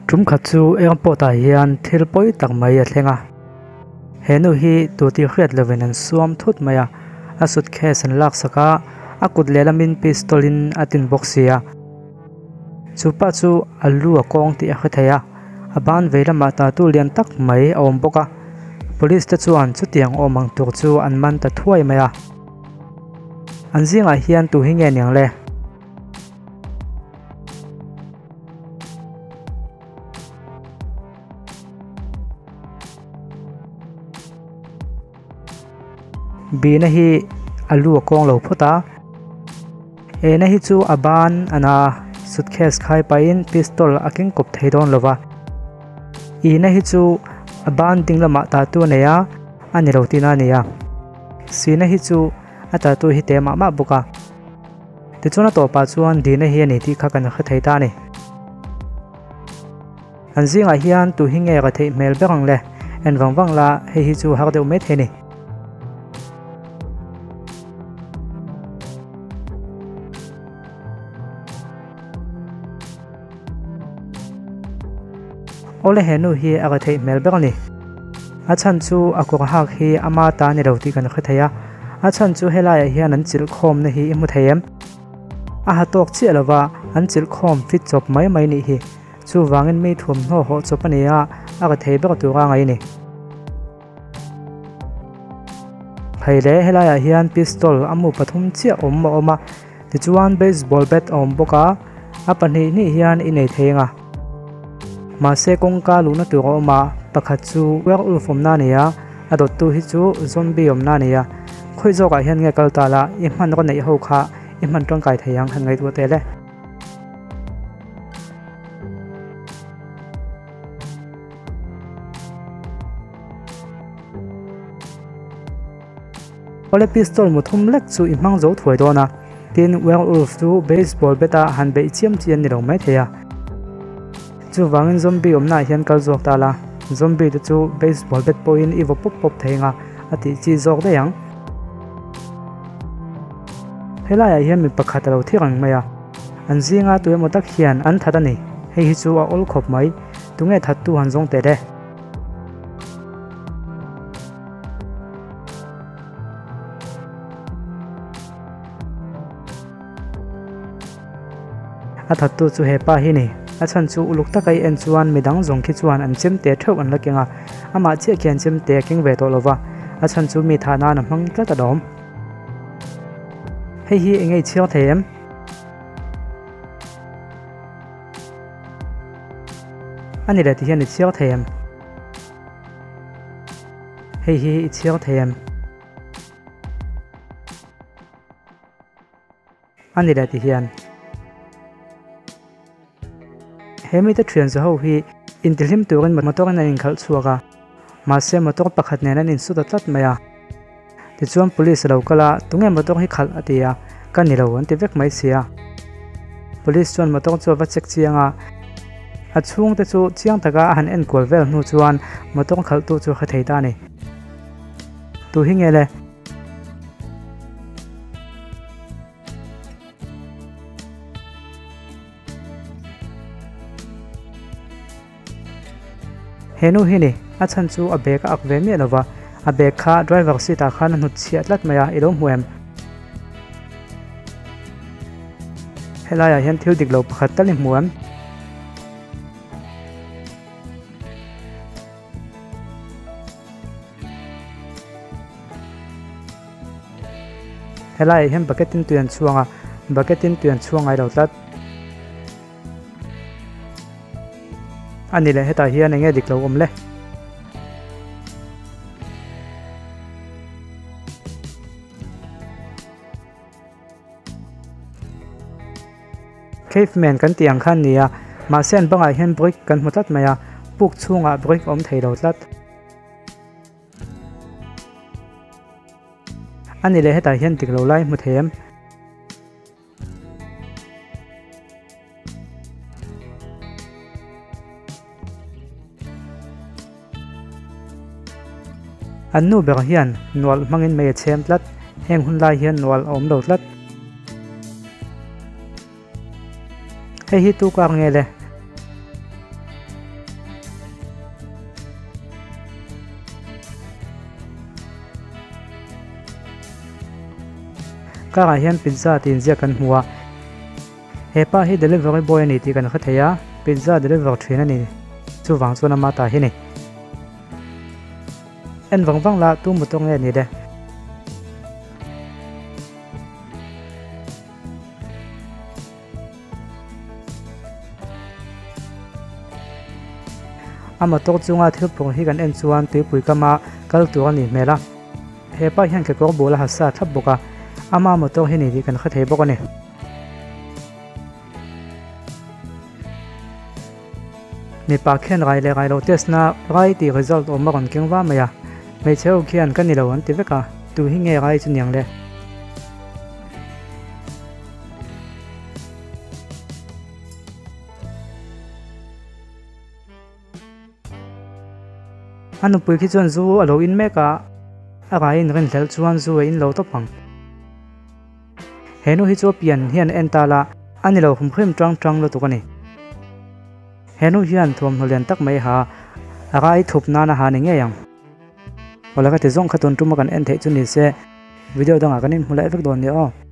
Tum khat chu airport ah hian thil pawi tak mai a thleng a he nu hi tu tih hriat lovin an suam thut mai a a suitcase an lak sak a a kut lehlamin pistol in a tin bawk si a chu pa chu a lu a kawng tih a hre thei a a ban vei lamah tattoo lian tak mai a awm bawk a police te chuan chutiang awm ang tur chu an man ta thuai mai a an zingah hian tu hi nge niang le. Bina hi a lu a kawng lo phawt a ena hi chu a ban a na suitcase khai pahin pistol a keng kawp thei dawn lo va ina hi chu a ban ding lamah tattoo a nei a a ni lo tihna a ni a sina hi chu a tattoo hi te mah mah bawk a. Tichuan a tawpah chuan dina hi a ni tih kha kan hre thei ta a ni. An zingah hian tu hi nge ka theih hmel ber ang le? En vang vang la, hei hi chu har deuh mai thei a ni. Awle he nu hi a retheih hmel ber a ni. A chhan chu a kawr hak hi ama ta ni lo tih kan hre thei a, a chhan chu helaiah hian an chilh khawmna hi i hmu thei em? A ha tawk chiah lova an chilh khawm fit chawp mai mai nih hi. Chuvangin mi thuamhnaw hawh chawp a ni a, a rethei ber tura ngaih a ni. Hei leh helaiah hian pistol a mu pathum chiah awm a awm a tichuan baseball bat a awm bawk a a pahnih hnih hian i nei thei ang a mahse kawngka luhna tur a awm a pakhat chu werewolf awmna a ni a a dawttu hi chu zombie awmna a ni a khawi zawkah hian nge kal ta la i hmanraw neih ho kha i hman tangkai thei ang han ngaihtuah teh le. Awle pistol mu thum lek chu i hmang zo thuai dawn a, tin werewolf chu baseball bat a han beih chiam chi an ni lo mai thei a. Chuvangin zombie awmna ah hian kal zawk ta la, zombie te chu baseball bat pawhin i vaw pawp pawp thei ang a, a tih chi zawk daih ang. Helaiah hian mi pakhat a lo thi reng mai a, an zinga tu emaw tak hian an that a ni, hei hi chu a awl khawp mai. Tunge thattu han zawng teh le? A thattu chu he pa hi ni. A chhan chu uluk taka i en chuan midang zawng khi chuan an chemte theuh an la keng a, amah chiah khian chemte a keng ve tawh lo va, a chhan chu mi thah nan a hmang tlat alawm. Hei hi eng nge i chhiar thei em? A ni leh ti hian i chhiar thei em? Hei hi i chhiar thei em? A ni leh ti hian. He mite thian za ho hi intihlim turin motor in an inkhalh chhuak a, mahse motor pakhat nen an insut a tlat mai a. Tichuan police a lo kal a, tunge motor hi khalh a ti a, ka ni lo an ti vek mai si a. Police chuan motor chu a va check chiang a, a chhungte chu chiang taka a han enkual vel hnu chuan motor khalhtu chu a hre thei ta a ni. Tu hi nge le? He nu hi ni, a chhan chu a bag a ak ve miah lova, a bag kha driver seat ah khan a hnut chhiah tlat mai a, i lo hmu em? Helaiah hian thil dik lo pakhat tal i hmu em? Helaiah hian bucket in tui an chhuang a, bucket in tui an chhuang ngai lo tlat. A ni leh hetah hian enge dik lo awm le? Caveman kan tih ang khan ni a, mahse an bangah hian brick kan hmu tlat mai a, puk chhungah brick a awm thei lo tlat. A ni leh hetah hian dik lo lai hmu thei em? An nu ber hian nual hmangin mei a chhem tlat, heng hun lai hian nual a awm lo tlat. Hei hi tu kar nge le? Car ah hian pizza tih inziak kan hmu a, hepa hi delivery boy a ni tih kan hre thei a, pizza deliver thin a ni, chuvang chuan ama ta hi a ni. En vang vang la tu motor nge ni le. A motor chunga thil phur hi kan en chuan tuipui kama kal tur a nih hmel a, hepa hian kekawr bul a ha sa thlap bawk a, ama motor hi ni tih kan hre thei bawk a ni. Mipa khian rai leh rai lo test na rai tih result awm a rawn keng va mai a, hmeichhe ho khian ka ni lo an ti vek a, tu hi nge rai chu niang le? A nupui khi chuan zu a lo in mek a, a rai in rinhlelh chuan zu a in lo tawp ang. He nu hi chu a pian hian en ta la, a ni lo humhrim tang tang lutuk a ni. He nu hian thuamhnaw lian tak mai ha, a rai thup nan a ha ni ngei ang. Awle ka ti zawng kha tun tuma kan en theih chu ni se, video dangah kan inhmu leh vek dawn nia aw.